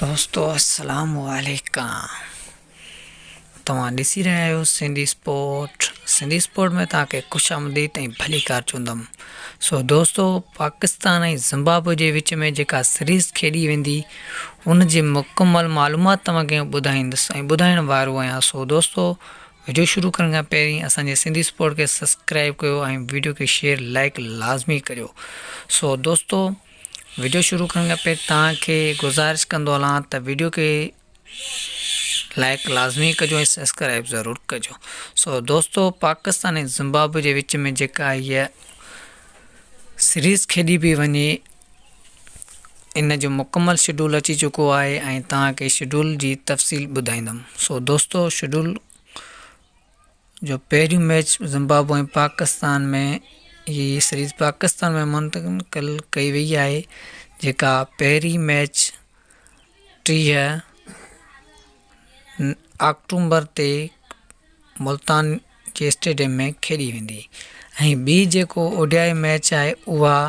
دوستو السلام عليڪم توهان ڏسي رهيا آهيو سنڌي اسپورٽ سنڌي اسپورٽ ۾ توهان کي خوش آمديد ۽ ڀليڪار چوندم سو دوستو پاڪستان ۽ زمبابوي جي وچ ۾ جيڪا سيريز کيڏي ويندي ان جي مڪمل معلومات توهان کي ٻڌائيندس ۽ ٻڌائڻ وارو آهيان سو دوستو وڊيو شروع ڪرڻ کان پهرين اسان جي سنڌي اسپورٽ کي سبسڪرائب ڪيو ۽ وڊيو کي شيئر لائڪ لازمي ڪريو سو دوستو وڊيو شروع ڪرڻ کان پهرين توهان کي گذارش ڪندو هلان ته وڊيو کي لائڪ لازمي ڪجو ۽ سبسڪرائب ضرور ڪجو سو دوستو پاڪستان ۽ زمبابوي جي وچ ۾ جيڪا هيء سيريز کيڏي پئي وڃي ان جو مڪمل شيڊول اچي چڪو آهي ۽ توهان کي شيڊول جي تفصيل ٻڌائيندم سو دوستو شيڊول جو پهريون ميچ زمبابوي ۽ پاڪستان ۾ هي سيريز پاڪستان ۾ منتقل ڪئي وئي آهي جيڪا پهرين ميچ 30 آڪٽومبر تي ملتان جي اسٽيڊيم ۾ کيڏي ويندي ۽ ٻي جيڪو اوڊيائي ميچ آهي اها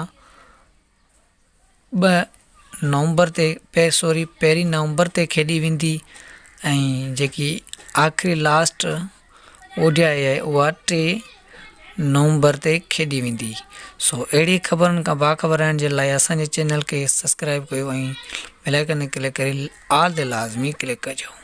2 نومبر تي سوري پهرين نومبر تي کيڏي ويندي ۽ جيڪي آخري لاسٽ اوڊيائي آهي اها 3 نومبر تي کيڏي ويندي سو اهڙي خبرن کان باخبر رهڻ جي لاء اسان جي چينل کي سبسڪرائب ڪيو ۽ بيل آئيڪن تي ڪلڪ ڪري آل تي لازمي ڪلڪ ڪجو.